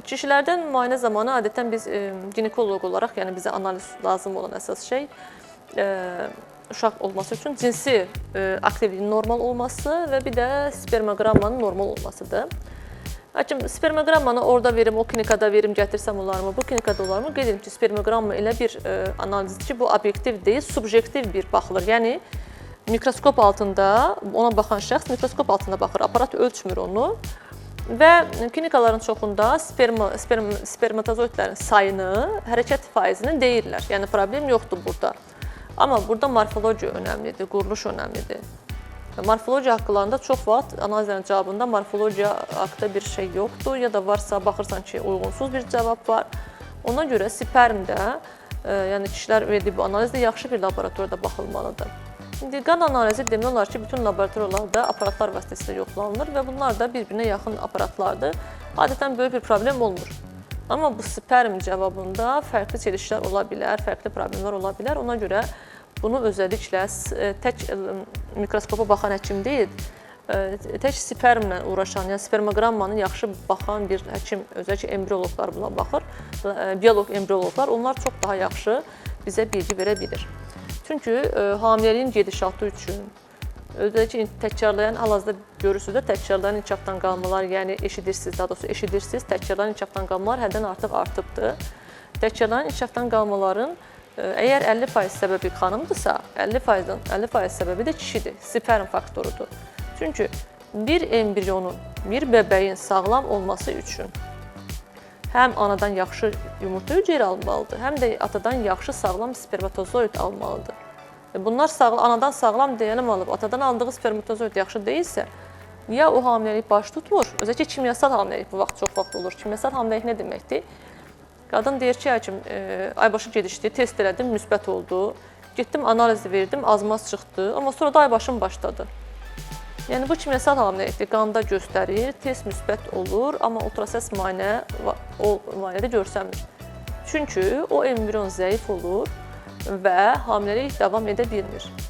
Kişilərdən müayinə zamanı adətən biz ginekoloq olaraq, yəni bizə analiz lazım olan əsas şey uşaq olması üçün cinsi aktivliyin normal olması və bir də spermoqrammanın normal olmasıdır. Həkim spermoqrammanı orada verim, o klinikada verim, gətirsəm olarmı, bu klinikada olarmı? Qeyd edim ki, spermoqramma elə bir analizdir ki, bu obyektiv deyil, subyektiv bir baxılır. Yəni mikroskop altında ona baxan şəxs mikroskop altında baxır, aparat ölçmür onu. Və klinikaların çoxunda spermatozoidlərin sayını, hərəkət faizini deyirlər. Yəni problem yoxdur burada. Amma burada morfologiya önəmlidir, quruluş önəmlidir. Morfologiya haqqlarında çox vaxt analizlərin cavabında morfologiya haqqında bir şey yoxdur ya da varsa baxırsan ki, uyğunsuz bir cavab var. Ona görə spermdə, yəni kişilər verdiyi bu analizdə yaxşı bir laboratoriyada baxılmalıdır. İndi qan analizi demək olar ki, bütün laboratoriyalarda aparatlar vasitəsilə yoxlanılır və bunlar da bir-birinə yaxın aparatlardır. Adətən böyük bir problem olmur. Amma bu sperm cavabında fərqli çelişkilər ola bilər, fərqli problemlər ola bilər. Ona görə bunu özəlliklə tək mikroskopa baxan həkim deyil, tək spermlə uğraşan, yəni spermoqrammanı yaxşı baxan bir həkim, özəlliklə embrioloqlar buna baxır, bioloq embrioloqlar, onlar çox daha yaxşı bizə bilgi verə bilir. Çünki hamiləliyin gedişatı üçün, özəlliklə təkrarlayan, hal-hazırda görürsünüz də, təkrarlayan inkişafdan qalmalar, yəni eşidirsiniz, daha doğrusu eşidirsiniz, təkrarlayan inkişafdan qalmalar həddən artıq artıbdır. Təkrarlayan inkişafdan qalmaların əgər 50% səbəbi xanımdırsa, 50%-dən 50% səbəbi də kişidir, sperm faktorudur. Çünki bir embriyonun, bir bəbəyin sağlam olması üçün həm anadan yaxşı yumurta hüceyrə almalıdır, həm də atadan yaxşı sağlam spermatozoid almalıdır. Bunlar anadan sağlam deyənim alıb, atadan aldığı spermatozoid yaxşı deyilsə, ya o hamiləlik baş tutmur, özəlliklə kimyasal hamiləlik bu vaxt çox vaxt olur. Kimyasal hamiləlik nə deməkdir? Qadın deyir ki, həkim, aybaşı gedişdi, test elədim, müsbət oldu. Getdim, analiz verdim, azmaz çıxdı, amma sonra da aybaşım başladı. Yəni bu kimyasal hamiləlikdir, qanda göstərir, test müsbət olur, amma ultrasəs müayinə o müayinədə görsənmir. Çünki o embrion zəif olur və hamiləlik davam edə bilmir.